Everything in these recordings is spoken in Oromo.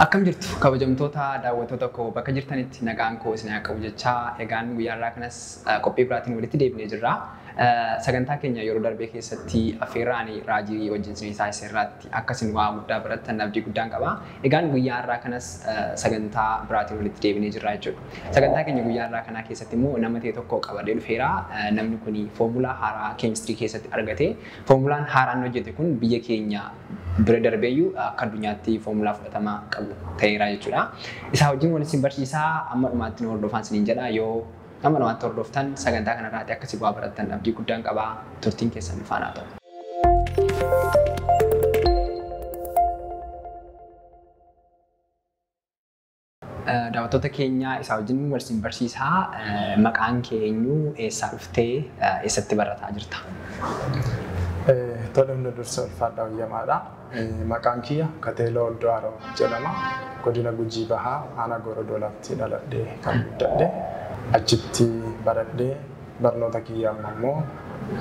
Akkam jirtu kabajamtoota daawwattoota koo, bakka jirtanitti nagaan koo isin haa qabu jechaa, egaan guyyaa irraa kanas qophii biraatiin walitti deebinee jirra. Sagantaa keenya yeroo darbee keessatti affeerraan raajii wajjin isin taasise irratti akka isin waa guddaa barattan abdii guddaan qaba. Egaan guyyaa irraa kanas sagantaa biraatiin walitti deebinee jirra jechuudha. Sagantaa keenya guyyaa irraa kanaa keessatti immoo nama ta'e tokko qabadee dhufeera. Namni kun foomulaa haaraa keemistirii keessatti argate. Foomulaan haaraan hojjete kun biyya keenya bira darbeeyyuu akka addunyaatti foomulaa fudhatama qabu ta'eera jechuudha. Isaa wajjin wal isin barsiisaa, amma dhumaatti nu hordofaan isiniin jedha. Yoo amma dhumaatti hordoftan sagantaa kanarraatti akkasii bu'aa barattan abdii guddaan qabaa. Turtiin keessan nu faana haa ta'u. Daawwattoota keenya, isaa wajjin wal isin barsiisaa. Maqaan kee eenyu? Eessaa dhuftee? Eessatti barataa jirta? Tole, hunda dursa ulfaadhaa, wayyamaadha. Maqaan kiyya Kateeloo Oldo'aaroo jedhama. Godina Gujii Bahaa, aanaa Gorodolaatti dhaladhee kan guddadhe. Achitti baradhee, barnoota kiyya amma immoo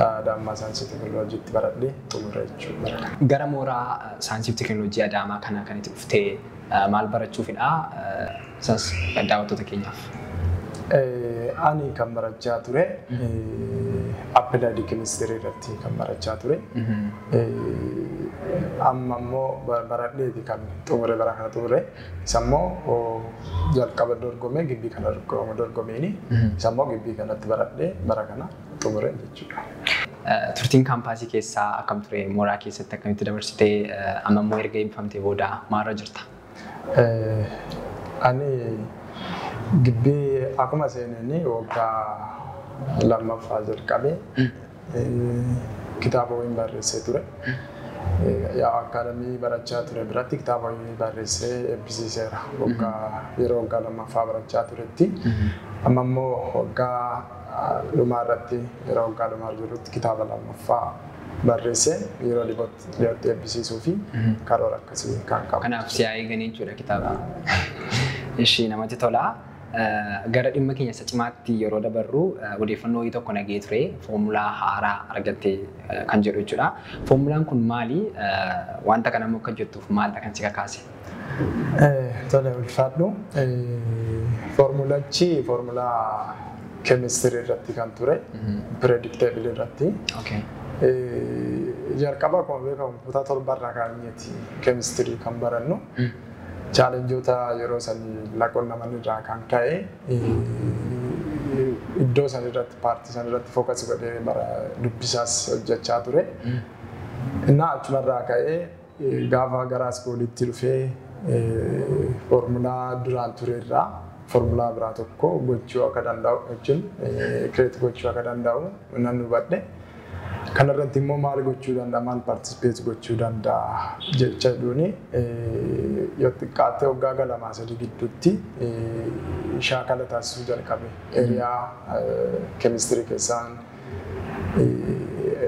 Adaamaa saayinsii teekinooloojiitti baradhee xumure jechuudha. Gara mooraa saayinsii fi teekinooloojii Adaamaa kana kan itti dhuftee maal barachuufidha? Isas daawwattoota keenyaaf. Ani kan barachaa ture applied chemistry irratti kan barachaa ture. Amma immoo baradheeti kan xumure, bara kana xumure. Isa immoo jalqaba dorgomee gibbii kana dorgomeeni. Isa immoo gibbii kanatti baradhee bara kana xumure jechuudha. Turtiin kaampaasii keessaa akkam ture? Mooraa keessatti akkamitti dabarsitee? Amma immoo erga eebbifamtee booda maalirra jirta? Ani gibbii akkuma seenanii waggaa lammaffaa jalqabee kitaaba wayiin barreessee ture. Yaa akkaadamii barachaa ture biratti kitaaba wayii barreessee eebbisiiseera. Waggaa yeroo waggaa lammaffaa barachaa turetti. Amma immoo waggaa dhumaa irratti, yeroo waggaa dhumaa jirutti kitaaba lammaffaa barreessee yeroo dhiyootti eebbisiisuu fi karoora akkasii kan qabu. Kanaaf si'aa eeganii jechuudha kitaaba. Ishii, namatti tola. Gara dhimma keenya isa cimaatti yeroo dabarru, odeeffannoo wayii tokko nagee ture, foomulaa haaraa argatte kan jedhu jechuudha. Foomulaan kun maali? Wanta kana immoo akka jettuuf maalidha kan si kakaase? Tole, ulfaadhu. Foormulachi foormulaa keemistirii irratti kan ture. Periodic table irratti. Jalqaba akkuma beekamu kutaa torbarraa kaanyeeti keemistirii kan barannu. Challengeoota yeroo sanii laqonnaman irraa kan ka'e iddoo san irratti, partii san irratti focus godhee bara dubbisaas hojjechaa ture. Innaa achumarraa ka'ee gaafa gara schoolitti dhufee foormulaa duraan ture irraa foormulaa biraa tokko gochuu akka danda'u jechuun create gochuu akka danda'u nan hubadhe. Kanarratti immoo maal gochuu danda'a, maal participate gochuu danda'a jecha jedhuuni yoo xiqqaatte waggaa 2-3 gidduutti shaakala taasisuu jalqabe. Area keemistirii keessaan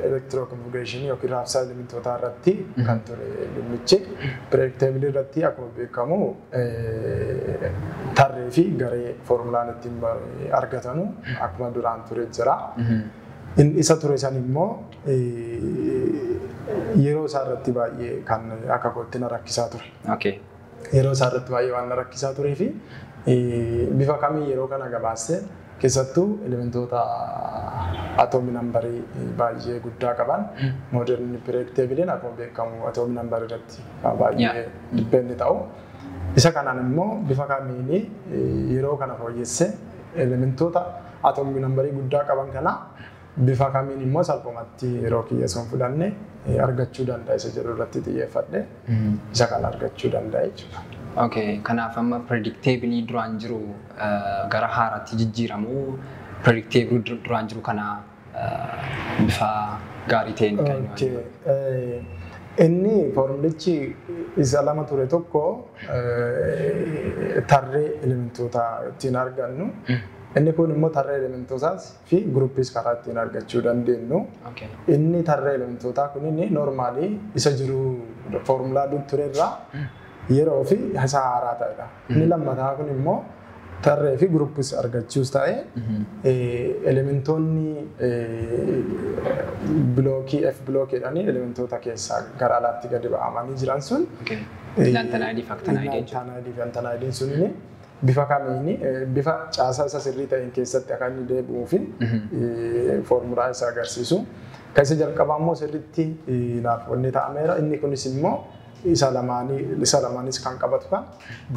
electron configurationii yookiin raabsaa elementootaa irratti kan ture dhimmichi. Periodic table irratti akkuma beekamu tarree fi garee foormulaan ittiin argatanu akkuma duraan ture jira. Inni isa ture san immoo yeroo isaa irratti baay'ee kan akka kootti na rakkisaa ture. Yeroo isaa irratti baay'ee waan na rakkisaa turee fi bifa kamiin yeroo kana gabaassee, keessattuu elementoota atomic numberii baay'ee guddaa qaban, modern periodic tableiin akkuma beekamu atomic numberii irratti baay'ee depend ta'u. Isa kanaan immoo bifa kamiin yeroo kana fooyyessee elementoota atomic numberii guddaa qaban kana bifa kamiin immoo salphumatti yeroo kiyya osoo hin fudhanne argachuu danda'a isa jedhu irratti xiyyeeffadhe isa kana argachuu danda'a jechuudha. Okay. Kanaaf amma periodic table duraan jiru gara haaraatti jijjiiramu, periodic table duraan jiru kana bifa gaarii ta'een kan inni Inni foormulichi isa lama ture. Tokko tarree elementoota ittiin argannu. Inni kun immoo tarree elementootaas fi groupiis karaa ittiin argachuu dandeenyu. Inni tarree elementootaa kun inni normalii isa jiru foormulaa dur ture irraa yeroo fi isa haaraa ta'edha. Inni lammataa kun immoo Tarree fi guruppis argachuus ta'e elementoonni bilookii F bilookii jedhanii elementoota keessaa gara alaatti gadi ba'amanii jiran sun Laantanaayidii fi aktanaayidii jechuudha. Laantanaayidii fi aktanaayidiin sun bifa kamiin bifa caasaa isa sirrii ta'een keessatti akka inni deebi'uu fi foormulaa isa agarsiisu. Kan isa jalqabaa immoo sirriitti naaf wanni ta'ameera. Inni kunis immoo isa lamaanis kan qabatu kan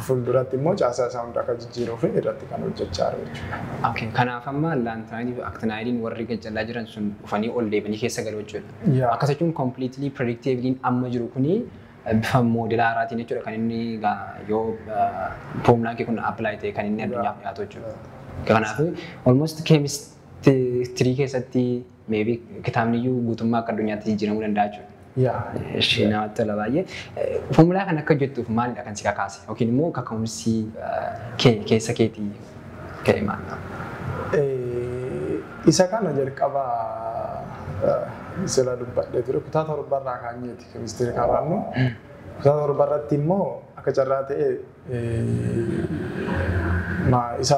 fuulduratti immoo caasaa isaa hunda akka jijjiiruu fi irratti kan hojjechaa jiru jechuudha. Okay, kanaaf amma laantanaayidii fi aktinaayidiin warri gajjallaa jiran sun dhufanii ol deebi'anii keessa galu jechuudha. Akkas jechuun completely predictably amma jiru kuni bifa moodela haaraatiin jechuudha kan inni yoo foormulaan kee kun apply ta'e kan inni addunyaaf dhiyaatu jechuudha. Kanaaf almost chemistry keessatti maybe kitaabni iyyuu guutummaa akka addunyaatti jijjiiramuu danda'a jechuudha. Ishee namatti tola baay'ee. Foormulaa kana akka hojjettuuf maalidha kan si kakaase? Yookiin immoo kaka'umsi keessa keetii ka'e maalidha? Isa kana jalqaba sila dubbadhee ture kutaa torbarraa kaanyeeti keemistirii kan barannu. Kutaa torbarratti immoo akka carraa ta'e isa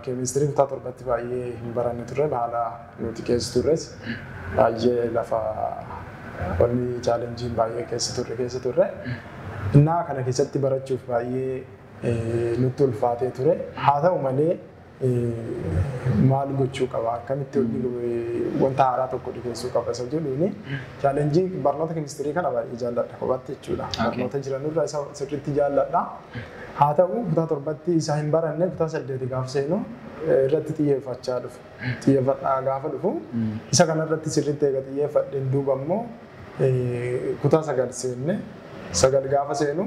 keemistirii kutaa torbatti baay'ee hin baranne turre haala nuti keessa turres baay'ee lafa wanni chaalenjiin baay'ee keessa turre. Innaa kana keessatti barachuuf baay'ee nutti ulfaatee ture. Haa ta'u malee maal gochuu qaba akkamitti wanta haaraa tokko dhiyeessuu qaba isa jedhuuni chaalenjii barnoota keemistirii kana baay'ee jaalladha kophaatti jechuudha. Barnoota jiranurraa isa sirriitti jaalladha. Haa ta'u kutaa torbatti isa hin baranne kutaa saddeeti gaafa seenu irratti xiyyeeffachaa dhufu. Xiyyeeffadhaa gaafa dhufu isa kanarratti sirriitti eega xiyyeeffadheen duuba immoo kutaa sagal seenne sagal gaafa seenu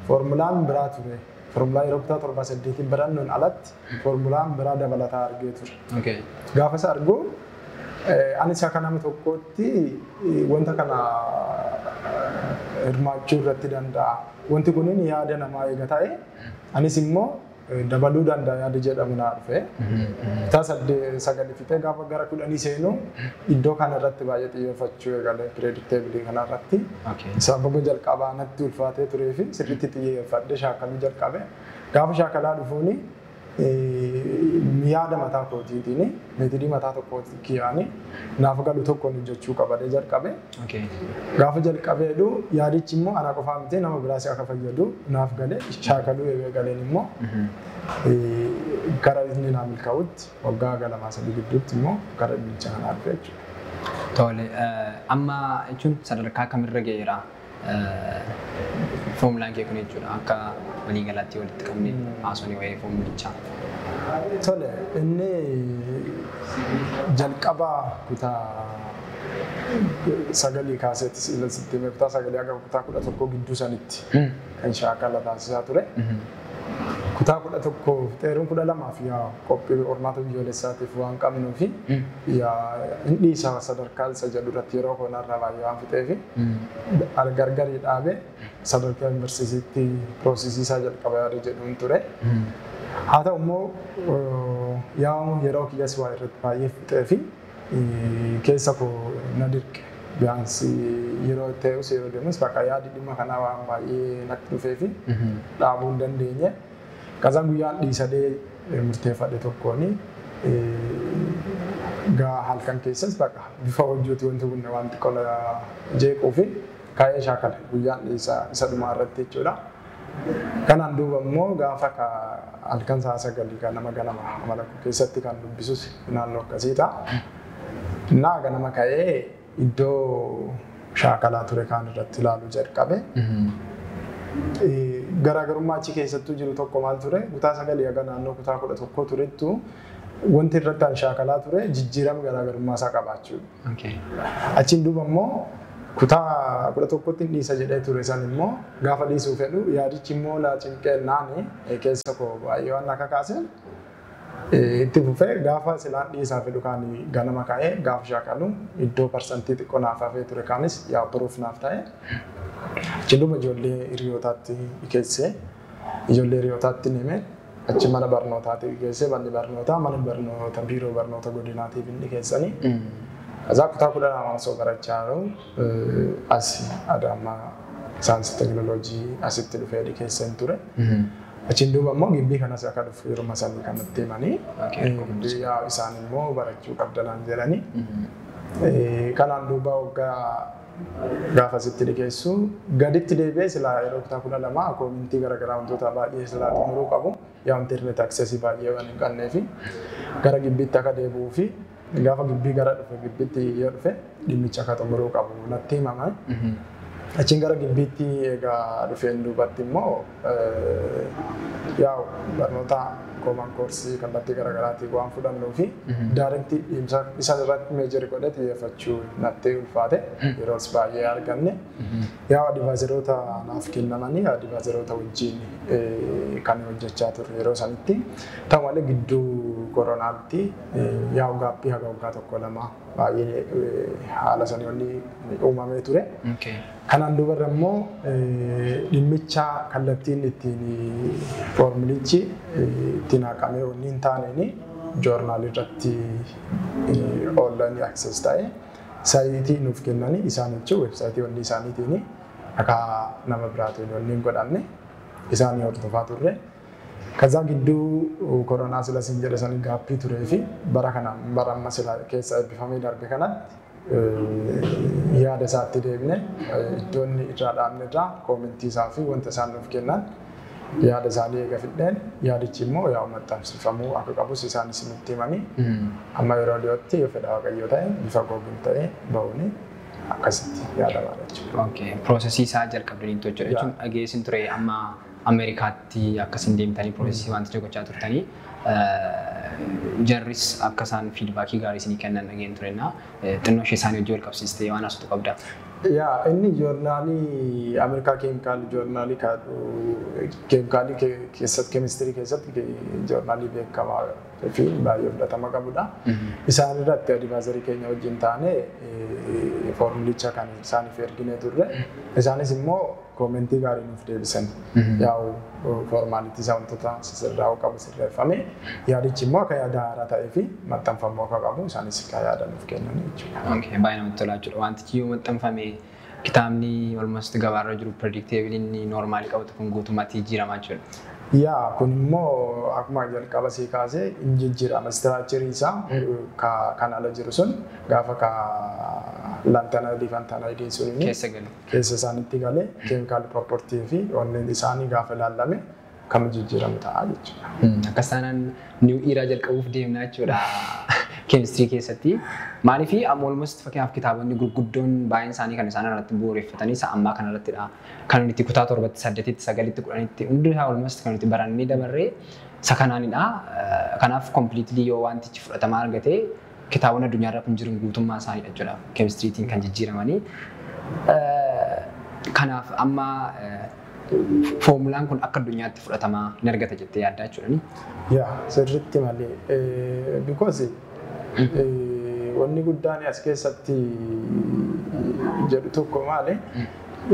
foormulaan biraa ture. Foormulaa yeroo kutaa torbaa saddeetiin barannuun alatti foormulaan biraa dabalataa argee ture. Gaafa isa argu anis akka nama tokkootti wanta kana hirmaachuu irratti danda'a. Wanti kunin yaada namaa eega ta'e anis immoo dabaluu danda'a yaada jedhamu naa dhufe. Kutaa sagal fixee gaafa gara 10 seenu iddoo kana irratti baay'ee xiyyeeffachuu eegale pireedikteebilii kana irratti. Sababa jalqabaa natti ulfaatee turee fi sirriitti xiyyeeffadhee shaakaluu jalqabe. Gaafa shaakalaa dhufuuni yaada mataa kootiitiin meetidii mataa tokkootiin kiyyaanii naaf galu tokkoon hojjechuu qabadee jalqabe. Gaafa jalqabeedhu yaadichi immoo ana qofaa miti nama biraas akka fayyadu naaf galee shaakaluu eegaleen immoo gara inni naa milkaa'utti waggaa 2-3 gidduutti immoo gara dhimmicha kanaa dhufe jechuudha. Tole, amma jechuun sadarkaa kamirra ga'eera foormulaan kee kun jechuudha akka waliigalaatti walitti qabne haasofni waa'ee foormulichaa. Tole, inni jalqaba kutaa 9 kaaseetti sitti hime kutaa 9 haga kutaa 11 gidduu sanitti kan shaakala taasisaa ture. Kutaa 11 fixeeruun 12 fi qophii qormaata biyyoolessaatiif waan qabnuu fi inni isa sadarkaa isa jedhu irratti yeroo koonarraa baay'ee waan fixee fi gargarii dhaabee sadarkaa yuunivarsiitiitti piroosesii isaa jalqaba yaada jedhuun ture. Haa ta'u immoo yeroo kiyyas waa irratti baay'ee fixee fi keessa koo na dirqe. Biyaansi yeroo ta'us yeroo deemus bakka yaadi dhimma kanaa waan baay'ee natti dhufee fi dhaabuu hin dandeenye. Kazaan guyyaan dhiisadee murteeffadhe tokkoon gaa halkan keessas bakka bifa hojjetu wanti kun waan xiqqoo jeequu fi kaayee shaakala guyyaan dhiisaa isa dhumaa irratti jechuudha. Kanaan duuba immoo gaafa halkan sa'a 9 kan nama ganama amala keessatti kan dubbisus naannoo akkasii ta'a. Naa ganama ka'ee iddoo shaakalaa ture kaan irratti ilaaluu jalqabe. Garaagarummaa achi keessattuu jiru tokko maal ture kutaa 9 haga naannoo kutaa 11 turettu wanti irratti an shaakalaa ture jijjiirama garaagarummaa isaa qabaachuudha. Achiin duuba immoo kutaa 11tti dhiisa jedhee ture san immoo gaafa dhiisuu fedhu yaadichi immoo laa cinqee naani keessa koo baay'ee waan akka kaase itti fufee gaafa silaan dhiisaa fedhu kaan ganama ka'ee gaafa shaakalu iddoo parsantii xiqqoo naaf hafee ture kaanis yaa boruuf naaf ta'e. Achi duuba ijoollee hiriyootaatti geessee ijoollee hiriyootaatti hime achi mana barnootaatti geessee manni barnootaa mana barnoota biiroo barnoota godinaatiif inni geessanii. Kazaa kutaa 12 osoo barachaa jiru as Adaamaa saayinsii teekinooloojii asitti dhufee keessan ture. Achiin duuba immoo gibbii kanas akka dhufu yeroo sanii kanatti himanii isaan immoo barachuu qabdanaan jedhanii. Kanaan duuba waggaa gaafa sitti dhiyeessu gaditti deebi'ee silaa yeroo kutaa 12 koomintii garaagaraa wantoota baay'ee silaa xumuruu qabu yaa internet access baay'ee waan hin qabnee fi gara gibbiitti akka deebi'uu fi gaafa gibbii gara dhufe gibbiitti yoo dhufe dhimmicha akka xumuruu qabu natti himama. Achiin gara gibbiitti egaa dhufeen duubatti immoo yaa'u barnoota kooman koorsii kallattii garaagaraatiin waan fudhannuu fi daayirektii isa irratti meejarii godhee xiyyeeffachuu natti ulfaate yeroos baay'ee arganne. Yaa'u adivaayizeroota naaf kennamanii adivaayizeroota wajjin kan hojjechaa turre yeroo sanitti. Ta'u malee gidduu koronaatti yaa'u gaappii haga waggaa 1-2 baay'ee haala sanii wanni uumamee ture. Kanaan duubarra immoo dhimmicha kallattiin ittiin foormulichi ittiin haqamee wanni hin taaneen joornaal irratti onlaayinii access ta'e saayitii nuuf kennanii isaan jechuun weebsaayitii wanni isaaniitiin akka nama biraatiin wanni hin godhanne isaanii hordofaa turre. Kaza gidduu koronaa sila siin jedhe sanii gaappii turee fi bara kana bara amma sila keessa eebbifamee darbe kanatti yaada isaatti deebine iddoo inni irraa dhaabne irraa koomentii isaa fi wanta isaan nuuf kennan yaada isaanii eega fidheen yaadichi immoo yaa'u maxxanfamuu akka qabus isaanis nutti himanii amma yeroo dhiyootti yoo fedha Waaqayyoo ta'e bifa googil ta'e ba'uuni akkasitti yaadamaa jechuudha. Okay, piroosesii isaa jalqabdanii jechuudha. Jechuun dhageessin ture amma Ameerikaatti akkasiin deemtanii piroosesii wanticha gochaa turtanii jarris akka isaan fiidbaakii gaarii isinii kennan dhageen turennaa xinnoo ishee isaanii hojii wal qabsiistee waan haasoftu qabda. Yaa inni joornaalii Ameerikaa keemikaalii joornaalii keemikaalii keessatti keemistirii keessatti joornaalii beekamaa fi baay'ee fudhatama qabudha. Isaan irratti adivaazarii keenya wajjin taane foormulicha kan isaaniif erginee turre. Isaanis immoo koomentii gaarii nuuf deebisan. Yaa'u foormaalitii isaa wantoota sirraa'uu qabu sirreeffame. Yaadichi immoo akka yaada haaraa ta'ee fi maxxanfamuu akka qabu isaanis akka yaada nuuf kennan jechuudha. Okay, baay'ee namatti tolaa jechuudha. Wantichi yoo maxxanfame kitaabni almost gabaarra jiru predictable inni noormaali qabatu kun guutummaatti jijjiiramaa jechuudha. Yaa kun immoo akkuma jalqaba sii kaasee hin jijjiirama. Istiraakcharii isaa kan ala jiru sun gaafa ka lantanaayidii fi antanaayidii sun keessa galu. Keessa isaanitti galee keemikaal propertii fi onneen isaanii gaafa ilaalame kam jijjiiramu ta'a jechuudha. Akkas taanaan niw iiraa jalqabuuf deemnaa jechuudha. Keemistirii keessatti. Maaliif amma almost fakkeenyaaf kitaabonni gurguddoon baay'een isaanii kan isaan irratti bu'uureffatanii isa ammaa kana irrattidha. Kan nuti kutaa 7tti, 8tti, 9tti, 10tti hundi isaa almost kan nuti barannee dabarree isa kanaanidha. Kanaaf completely yoo wantichi fudhatama argate kitaabonni addunyaarra kun jiran guutummaa isaaniidha jechuudha. Keemistiriitiin kan jijjiiramanii. Kanaaf amma foormulaan kun akka addunyaatti fudhatama hin argata jettee yaaddaa jechuudha. Yaa sirriitti malee because wanni guddaan as keessatti jedhu tokko maali?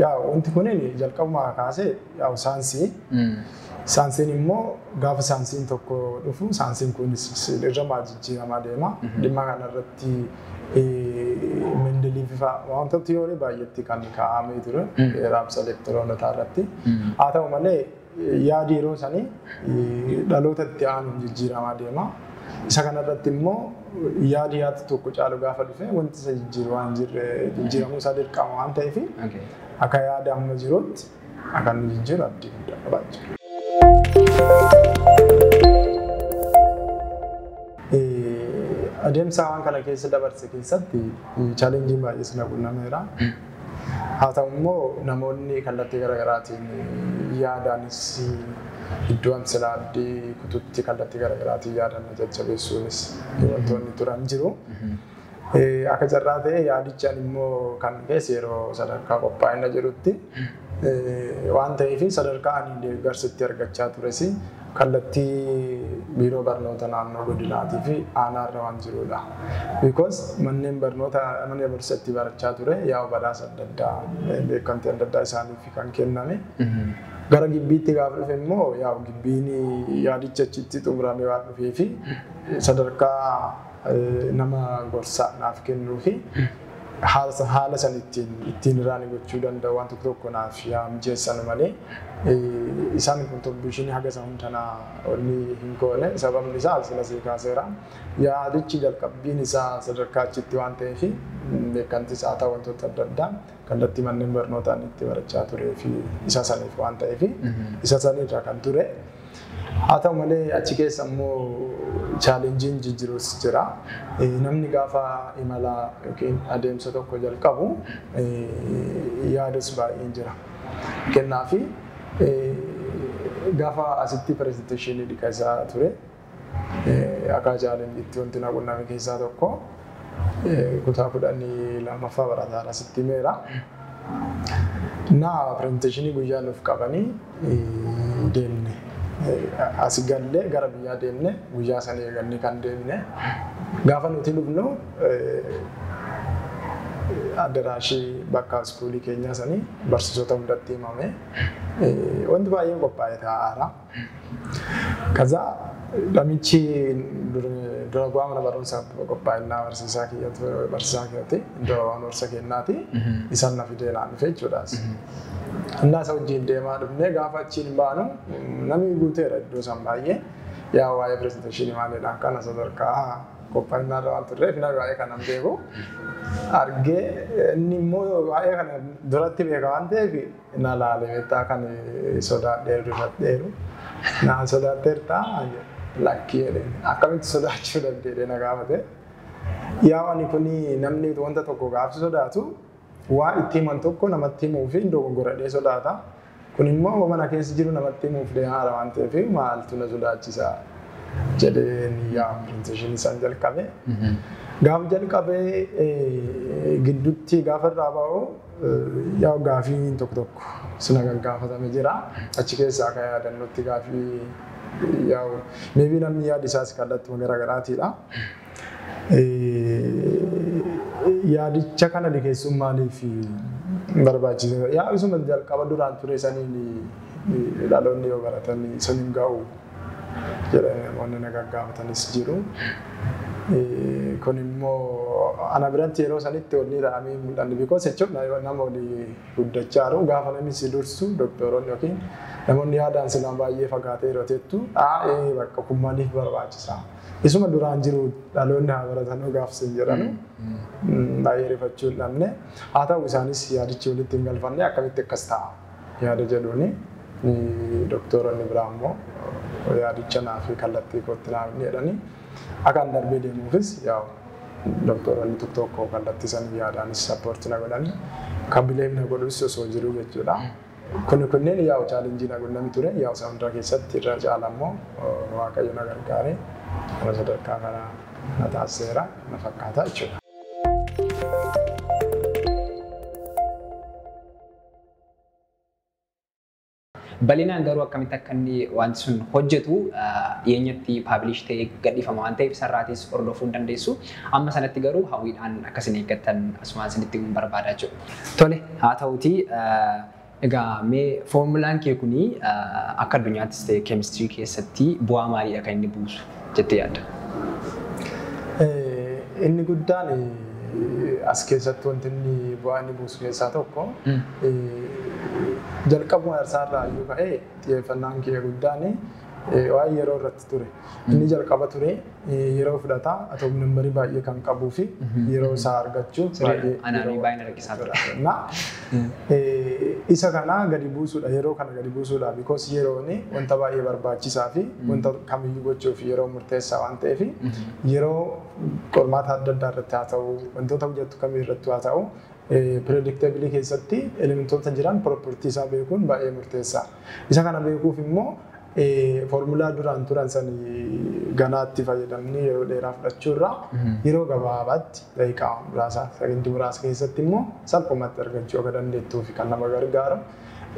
Yaa wanti kun jalqabumaa kaasee yaa saansii. Saansiin immoo gaafa saansiin tokko dhufu saansiin kun irra jijjiiramaa deema. Dhimma kanarratti Mendelii fa'aa wantoota tiyoorii baay'eetti kan kaa'amee ture raabsa elektiroonotaa irratti. Haa ta'u malee yaadi yeroo sanii dhaloota itti aanu jijjiiramaa deema. Isa kanarratti immoo yaadi yaada tokko caalu gaafa dhufe wanti isa jijjiiru waan jirre jijjiiramuu isaa dirqama waan ta'eef akka yaada amma jirutti akka inni jijjiiru abdii guddaa qabaa jechuudha. Adeemsa waan kana keessa dabarse keessatti chaalenjiin baay'ees na qunnameera. Haa ta'u immoo namoonni kallattii garaagaraatiin yaadaanis iddoo amsila abdii kututti kallattii garaagaraatiin yaadan na jajjabeessuunis wantoonni turan jiru. Akka carraa ta'e yaadichaan immoo kan keessa yeroo sadarkaa qophaa'ina jirutti waan ta'eef sadarkaa ani deeggarsitti argachaa tures kallattii biiroo barnoota naannoo godinaatii fi aanaarra waan jirudha. Because manneen barnoota mana barumsaatti barachaa ture yaa'u badhaasa adda addaa beekamtii adda addaa isaaniif kan kenname. Gara gibbiitti gaafa dhufe immoo yaa'u gibbiin yaadicha achitti xumurame waan dhufee fi sadarkaa nama gorsaa naaf kennuu fi Haala san ittiin irraan gochuu danda'u waan tokko tokko naaf yaa mijeessan malee isaan contribution haga isa hundanaa olli hin goone. Sababni isaa sila sii kaaseera. Yaadichi jalqabbiin isaa sadarkaa achitti waan ta'eef beekamtii isaa ta'u wantoota adda addaa kallattii manneen barnootaan itti barachaa turee fi isa saniif waan ta'eef isa sanirra kan ture. Haa ta'u malee achi keessa immoo chaalenjiin jijjiirus jira. Namni gaafa imala yookiin adeemsa tokko jalqabu yaadus baay'een jira. Kennaafi gaafa asitti pirezenteeshinii dhiqasaa ture akka chaalenjiitti wanti na qunname keessaa tokko kutaa 12ffaa barataa asitti himeera. Na pirezenteeshinii guyyaa nuuf qabanii deemne. As gallee gara biyyaa deemne guyyaa sana eegannee kan deemne gaafa nuti dhufnu addaraashii bakka iskuulii keenyaa sanii barsiisota hundatti himame wanti baay'een qophaa'e taa'aara. Kaza namichi dura bu'aa mana barumsaa qophaa'inaa barsiisaa kiyyatti dura bu'aa barsiisa kennaati isaan na fidee naan dhufe jechuudhaas. Innaa isa wajjin deemaa dhufnee gaafa achiin baanu namni guuteera iddoo san baay'ee yaa waa'ee pirezenteeshinii maaliidhaan kana sadarkaa qophaa'inaa irra waan turreef namni waa'ee kana hin beeku. Argee inni immoo waa'ee kana duratti beeka waan ta'eef na laale beektaa kan sodaadheeru rifadheeru na sodaatteertaa lakkii jedheen akkamitti sodaachuu dandeenye na gaafate. Yaa ani kuni namni wanta tokko gaafsi sodaatu waa itti himan tokko namatti himuu fi dogongoradhee sodaata. Kun immoo mana keessa jiru namatti himuuf deemaara waan ta'eef maaltu na sodaachisa jedheen yaa pirezenteeshinii isaan jalqabe. Gaafa jalqabee gidduutti gaafa irraa ba'u yaa gaafiin tokko tokko sina gaggaafatame jira. Achi keessaa akka yaadannootti gaafii yaa maybe namni yaadi isaas kallattuma garaagaraatiidha. Yaadicha kana dhiyeessuun maaliif barbaachisa? Yaa isuma jalqaba duraan ture saniin dhaloonni yoo baratan sun hin ga'u jedhanii namoonni na gaggaafatanis jiru. Kun immoo ana biratti yeroo sanitti wanni ta'amee mul'anne because jechuun nama olii guddachaa jiru gaafa namni si dursu doktoroonni yookiin namoonni yaadaan silaa baay'ee fagaatee yeroo teettu bakka kun maaliif barbaachisa? Isuma duraan jiru dhaloonni haa baratanuu gaafas hin jedhanu baay'ee rifachuu hin dhabne. Haa ta'u isaanis yaadichi walitti hin galfanne akkamitti akkas ta'a yaada jedhuuni doktoroonni biraa immoo yaadicha naa fi kallattii kootti naaf ni jedhani. Akkaan darbee deemuufis yaa doktoroonni tokko tokko kallattii san yaadaanis sappoortii na godhani kan bileef na godhus osoo jiru jechuudha. Kun kunneen yaa'u chaalenjii na qunname ture yaa'u isa hundaa keessatti irra caala immoo Waaqayyo na gargaare kana sadarkaa kana na taasiseera na fakkaata jechuudha. Bal'inaan garuu akkamitti akka inni wanti sun hojjetu dhiyeenyatti paablish ta'ee gadhiifama waan ta'eef sarraatis hordofuu hin dandeessu. Amma sanatti garuu hawwiidhaan akka isin eeggattan asumaan isinitti himuun barbaada jechuudha. Tole haa ta'uutii egaa mee foormulaan kee kuni akka addunyaattis ta'e keemistirii keessatti bu'aa maaliidha kan inni buusu jettee yaadda? Inni guddaan as keessatti wanti inni bu'aa inni buusu keessaa tokko jalqabuma isaarraa iyyuu ka'ee xiyyeeffannaan kiyya guddaan waa'ee yeroo irratti ture. Inni jalqaba ture yeroo fudhataa atoom nambarii baay'ee kan qabuu fi yeroo isaa argachuu baay'ee baay'ee rakkisaa ture. Isa kana gadi buusuudha yeroo kana gadi buusuudha because yeroon wanta baay'ee barbaachisaa fi wanta kamiyyuu gochuuf yeroo murteessaa waan ta'eef yeroo qormaata adda addaa irratti haa ta'u wantoota hojjettu kamii irratti haa ta'u predictability keessatti elementoota jiran property isaa beekuun baay'ee murteessaa. Isa kana beekuuf immoo foormulaa duraan turan sanii ganaatti fayyadamni yeroo dheeraa fudhachuu irraa yeroo gabaabaatti daqiiqaa muraasa sekondii muraasa keessatti immoo salphumatti argachuu akka dandeettuu fi kan nama gargaaru.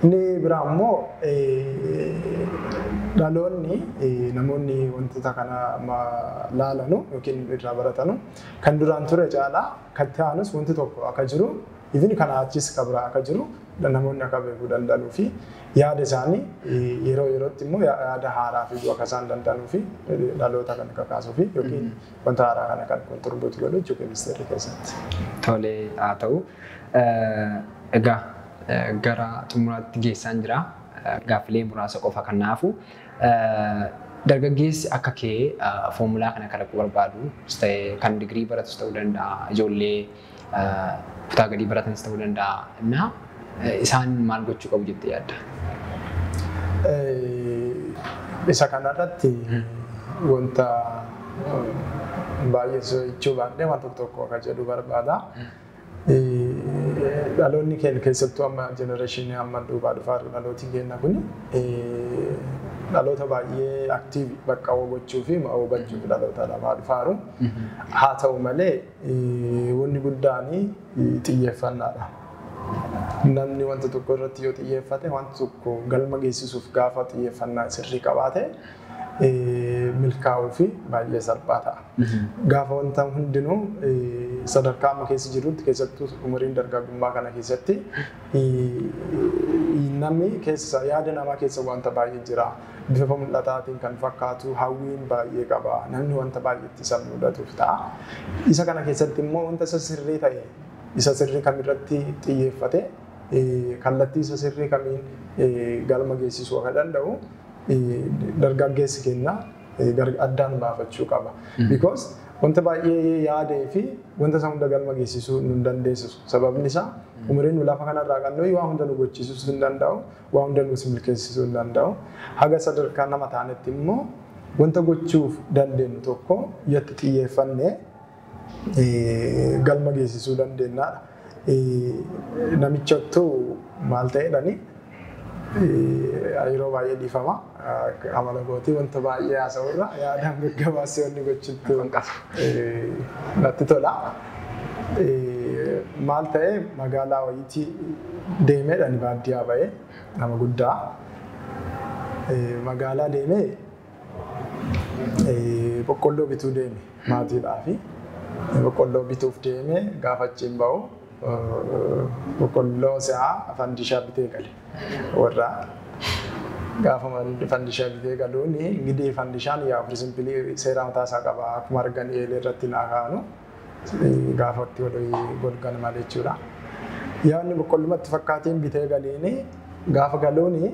Inni biraa immoo dhaloonni namoonni wantoota kana laalanu yookiin irraa baratanu kan duraan ture caalaa kan ta'anus wanti tokko akka jiru even kana achis kan biraa akka jiru namoonni akka beekuu danda'anuu fi yaada isaanii yeroo yerootti immoo yaada haaraa fiduu akka isaan danda'anuu fi dhaloota kan kakaasuu fi yookiin wanta haaraa kana kan contribute godhu jechuudha keemistirii keessatti. Tolee haa ta'u. Egaa gara xumuraatti geessaan jira. Gaaffilee muraasa qofa kanaafu dargaggeessi akka kee foomulaa kana kalaquu barbaadu ta'e kan digirii baratus ta'uu danda'a, ijoollee kutaa gadii baratanis ta'uu danda'a. Innaa isaan maal gochuu qabu jettee yaadda? Isa kanarratti wanta baay'ee jechuu baadhee waan tokko tokko akka jedhu barbaada. Dhaloonni keenya keessattuu amma jenereeshinii amma duubaa dhufaa jiru dhalooti keenya kun dhaloota baay'ee aktiivii bakka gochuu fi hubachuuf dhaloota lamaa dhufaa jiru. Haa ta'u malee wanni guddaan xiyyeeffannaadha. Namni wanta tokko irratti yoo xiyyeeffate wanta tokko galma geessisuuf gaafa xiyyeeffannaa sirrii qabaate milkaa'uu fi baay'ee salphaa ta'a. Gaafa wanta hundinuu sadarkaa amma keessa jirrutti keessattuu umuriin dargaggummaa kana keessatti namni keessa yaada namaa keessa wanta baay'ee jira. Bifa mul'ataatiin kan fakkaatu hawwiin baay'ee qaba. Namni wanta baay'eetti isa mudatuuf ta'a. Isa kana keessatti immoo wanta isa sirrii ta'e isa sirrii kamirratti xiyyeeffate kallattii isa sirrii kamiin galma geessisuu akka danda'u dargaggeessi keenya addaan baafachuu qaba. Because wanta baay'ee yaadee fi wanta isa hunda galma geessisuu nu hin dandeessisu. Sababni isaa umuriin nu lafa kanarraa qabnu waa hunda nu gochiisuu hin danda'u, waa hunda nu milkeessisuu hin danda'u. Haga sadarkaa nama taanetti immoo wanta gochuuf dandeenyu tokko itti xiyyeeffannee galma geessisuu dandeenyaadha. Namichottu maal ta'eedhani yeroo baay'ee dhiifama amala gootii wanta baay'ee haasa'urra yaadaan gaggabaasee wanni gochittu natti tola. Maal ta'e magaalaa wayiitii deemeedhani baadiyyaa ba'ee nama guddaa magaalaa deemee boqqolloo bituu deeme maatiidhaafi. Boqqolloo bituuf deemee gaafa achiin ba'u boqqolloo si'aa fandishaa bitee gale warra gaafa fandishaa bitee galuun gidee fandishaan yaa pirinsipilii seera mataa isaa qaba akkuma argan eelee irratti naa kaa'anu gaafa itti walii golgan malee jechuudha. Yaadni boqqollumatti fakkaatiin bitee galiini gaafa galuuni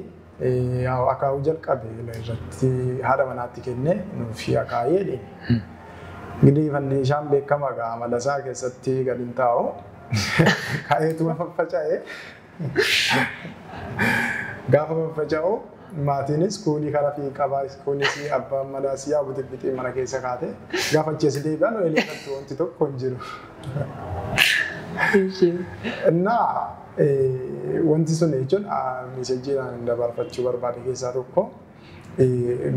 akaawuu jalqabe irratti haadha manaatti kennee nuuf akaayee deeme. Gidee fandishaan beekama gaa amala isaa keessatti gadi hin taa'u. Ka'eetuma faffaca'ee gaafa faffaca'u maatiinis kuulii karaa fi qabaa kuunis abbaan manaas yaa butibbitii mana keessa kaate gaafa achi deebi'an eelee wanti tokko hin jiru. Innaa wanti sun jechuun miisejjiidhaan dabarfachuu barbaade keessaa tokko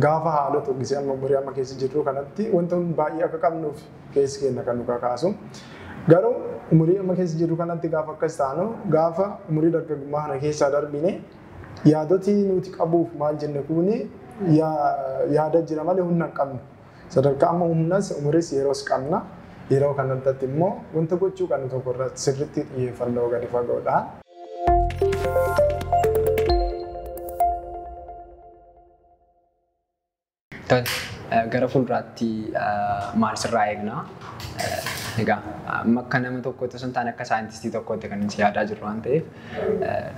gaafa haalota gisee amma umurii amma keessa jirru kanatti wanta baay'ee akka qabnuuf keessi keenya kan nu kakaasu. Garuu umurii amma keessa jirru kanatti gaafa akkas taanu gaafa umurii dargaggummaa kana keessaa darbine yaadoti nuti qabuuf maal jenne kuni yaada jira malee humna hin qabnu. Sadarkaa amma humnas umuris yeroos qabna. Yeroo kanatti immoo wanta gochuu qabnu tokko irratti sirriitti xiyyeeffannoo gadi fagoodhaan. Gara fuulduraatti maal sirraa eegna? Egaa amma akka nama tokkootti osoo hin taane akka saayintistii tokkootti kan si yaadaa jirru waan ta'eef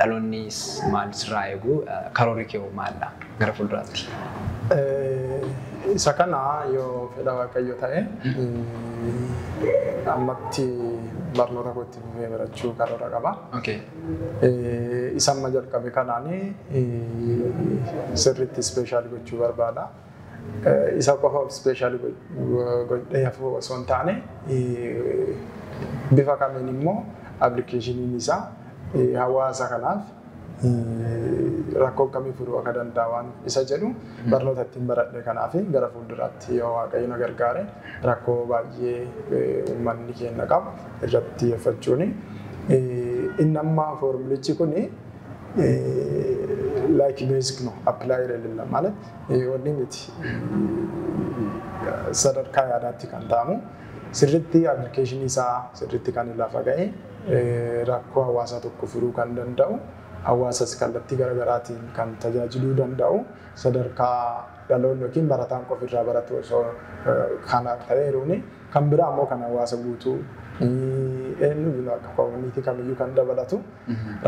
dhaloonnis maal sirraa eegu karoorri kee maalidha gara fuulduraatti? Isa kana yoo fedha Waaqayyo ta'e ammatti barnoota kootti fufee barachuu karoora qaba. Isa amma jalqabe kanaani sirriitti ispeeshaal gochuu barbaada. Isa qofa ispeeshaal godhee hafuu osoo hin taane bifa kamiin immoo appilikeeshiniin isaa hawaasa kanaaf rakkoo akkamii furuu akka danda'a waan isa jedhu barnoota ittiin baradhe kanaaf gara fuulduraatti yoo Waaqayyo na gargaare rakkoo baay'ee uummanni keenya qabu irratti xiyyeeffachuuni. Inni amma foormulichi kuni like basic no apply አይደለም ማለት wanni miti sadarkaa yaadaatti kan ta'amu sirriitti appilikeeshinii isaa sirriitti kan lafa ga'e rakkoo hawaasaa tokko furuu kan danda'u, hawaasas kallattii garaagaraatiin kan tajaajiluu danda'u, sadarkaa dhaloonni yookiin barataan qofi irraa baratu osoo kana ta'eeruuni kan biraa immoo kan hawaasa guutuu eenyu akka koominiitii kamiyyuu kan dabalatu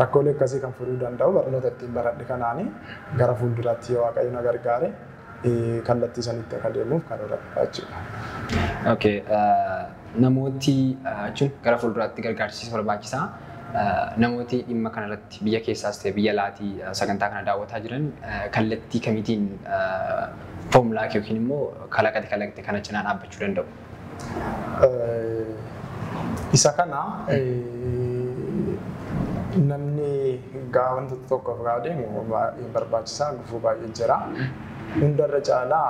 rakkoolee akkasii kan furuu danda'u barnoota ittiin baradhe kanaani gara fuulduraatti yoo Waaqayyo na gargaare kallattii sanitti akka deemuuf karoora qaba jechuudha. Okay, namooti jechuun gara fuulduraatti gargaarsiisa barbaachisaa. Namooti dhimma kanarratti biyya keessaas ta'e biyya alaatii sagantaa kana daawwataa jiran kallattii kamiitiin foomulaa yookiin immoo kalaqate kalaqte kana cinaa dhaabbachuu danda'u? Isa kana namni wantoota tokkoof gaafa deemu baay'ee barbaachisaa gufuu baay'ee jira. Hundarra caalaa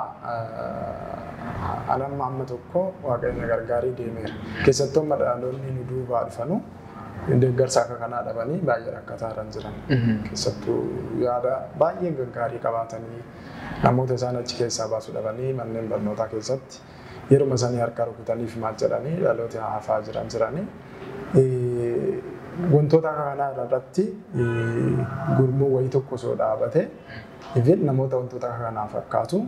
anamma amma tokko Waaqayyo na gargaaree deemeera. Keessattuu amma dhaloonni nu duubaa dhufanu deeggarsa akka kanaa dhabanii baay'ee rakkataa jiran. Keessattuu yaada baay'ee gaggaarii qabaatanii namoota isaan achi keessaa baasuu dhabanii manneen barnootaa keessatti yeruma isaanii harka rukutaniif maal jedhanii dhaloota hafaa jiran jiranii. Wantoota akka kanaa irratti gurmuu wayii tokko osoo dhaabate namoota wantoota akka kanaa fakkaatu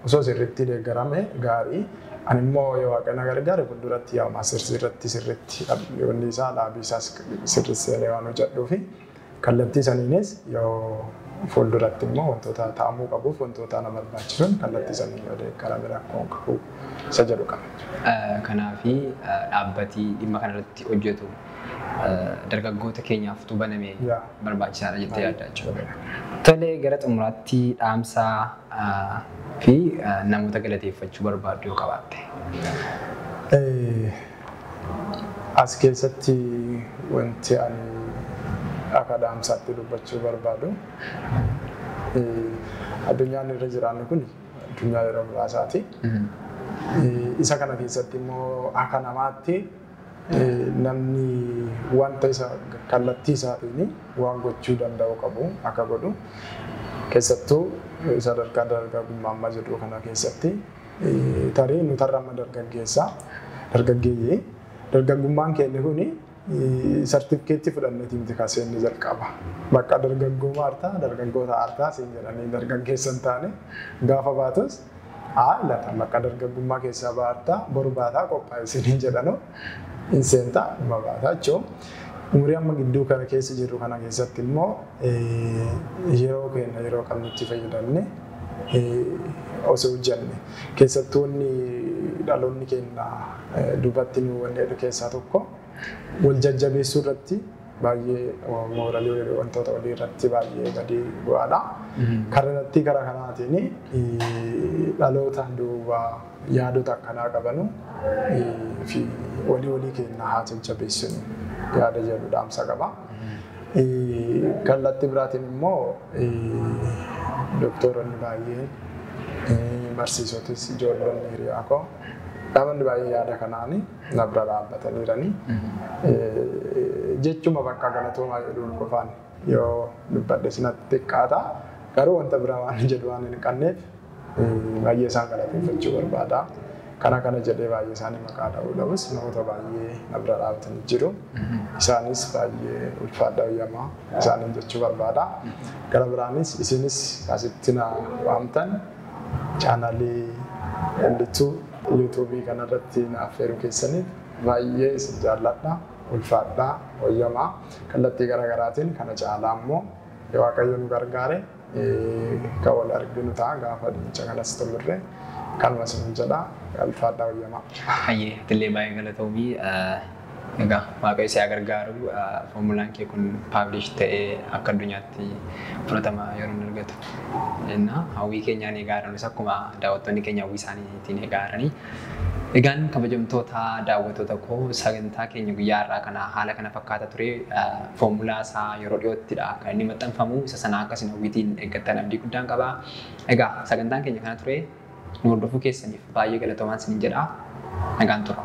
osoo sirriitti deeggarame gaarii. Ani immoo yoo Waaqayyo na gargaare fuulduratti yaa maastersii irratti sirriitti wanni isaa dhaabii isaas sirriitti seenee waan hojjedhuu fi kallattii saniinis yoo fuulduratti immoo wantoota ta'amuu qabuuf wantoota na barbaachisuun kallattii saniin yoo deeggarame rakkoon qabu isa jedhu qaba. Kanaafi dhaabbatii dhimma kanarratti hojjetu dargaggoota keenyaaf utuu baname barbaachisaadha jettee yaadda jechuudha. Tolee, gara xumuraatti dhaamsaa fi namoota galateeffachuu barbaaddu yoo qabaatte. As keessatti wanti ani akka dhaamsaatti dubbachuu barbaadu addunyaan irra jiraannu kun addunyaa yeroo muraasaati. Isa kana keessatti immoo akka namaatti namni wanta isa kallattii isaatiin waan gochuu danda'u qabu akka godhu keessattuu sadarkaa dargaggummaa ammaa jedhu kana keessatti tarii nuti har'a amma dargaggeeyyii dargaggummaan keenya kuni sartifikeettii fudhanneetiin miti kaasee inni jalqaba. Bakka dargaggooma aartaa dargaggoota aartaa siin jedhanii dargaggeessa hin taane gaafa baatus laata bakka dargaggummaa keessaa baartaa boru baataa qophaa'e isiniin jedhanu hin seentaa dhuma baataa jechuun. Umurii amma gidduu kana keessa jirru kana keessatti immoo yeroo keenya yeroo qabnutti fayyadamne osoo hojjenne keessattuu wanni dhaloonni keenya duubatti nu wanni jedhu keessaa tokko wal jajjabeessuu irratti baay'ee mooralii wantoota walii irratti baay'ee gadi bu'aadha. Kallattii karaa kanaatiin dhaloota duuba yaadota akkanaa qabanu fi walii walii keenya haa jajjabeessinu yaada jedhu dhaamsa qaba. Kallattii biraatiin immoo doktoronni baay'een barsiisotis ijoollonni hiriyaa koo namoonni baay'een yaada kanaan na bira dhaabbataniirani. Jechuma bakka galatoomaa jedhuun qofaan yoo dubbadhe sinatti xiqqaata. Garuu wanta biraa waan jedhu waan hin qabneef baay'ee isaan galateeffachuu barbaada. Kana kana jedhee baay'ee isaanii maqaa dha'uu dhabus namoota baay'ee na bira dhaabbatanii jiru. Isaanis baay'ee ulfaadha wayyamaa isaaniin jechuu barbaada. Gara biraanis isinis asitti na waamtan chaanaalii L2 yuutuubii kanarratti na affeeruu keessaniif baay'ee isin jaalladha. Ulfaadhaa wayyamaa kallattii garaagaraatiin kana caalaa immoo yoo Waaqayyo nu gargaare kan wal arginu ta'a gaafa dhimmicha kanas xumurre kanuma isin jedha ulfaadhaa wayyamaa. Hayyee atillee baay'ee galatoomii. Egaa Waaqayyo si haa gargaaru foomulaan kee kun paablish ta'ee akka addunyaatti fudhatama yeroo inni argatu. Hawwii keenyaan eegaa jiranis akkuma daawwattoonni keenya hawwii isaaniitiin eegaa jiranii. Egaan kabajamtoota daawwattoota koo sagantaa keenya guyyaa har'aa kana haala kana fakkaata ture foomulaa isaa yeroo dhiyoottidha kan inni maxxanfamu isa sana akkasiin hawwiitiin eeggattan abdii guddaan qaba. Egaa sagantaan keenya kana ture nu hordofuu keessaniif baay'ee galatoomaa isiniin jedha. Nagaan tura.